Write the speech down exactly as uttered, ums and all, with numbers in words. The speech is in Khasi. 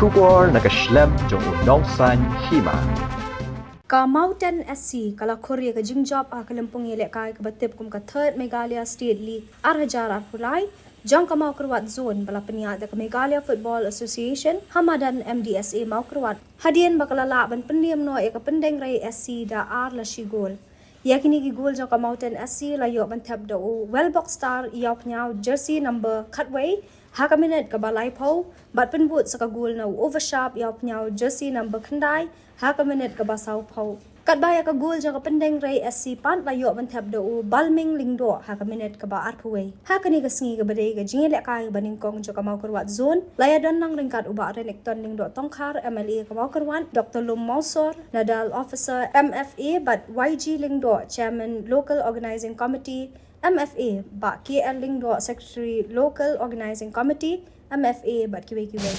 Khubor na ka shlem jong u nongsaiñ hima. Ka Mawten S C ka la khur ïa ka jingjop ha ka lympung ïalehkai kaba tip kum ka Third Meghalaya State League ar hajar arphew lai jong ka Mawkyrwat Zone ba la pynïaid da ka Meghalaya Football Association ha madan M D S A Mawkyrwat, hadien ba ka la lah ban pyndiam noh ïa ka Pyndengrei S C da ar la shi gol. Ïa kine ki gol jong ka Mawten S C la ïoh ban thep da u Welbock Star Ïawphniaw jersey number khatwei ha ka minit kaba laiphew, bad pynbud sa ka gol na u Oversharp Ïawphniaw jersey number khyndai ha ka minit kaba sawphew. Katba ïa ka gol jong ka Pyndengrei S C pat la ïoh ban thep da u Balming Lyngdoh ha ka minit kaba arphewwei. Ha kane ka sngi kaba dei ka jingïalehkai kaba nyngkong jong ka Mawkyrwat Zone, la ïadon lang ryngkat u Bah Renikton Lyngdoh Tongkhar, M L A ka Mawkyrwat, Doctor Lum Mawsor, Nodal Officer M F A bad Y G Lyngdoh, Chairman Local Organising Committee M F A, Bah K L Lyngdoh, Secretary Local Organising Committee M F A bad kiwei kiwei.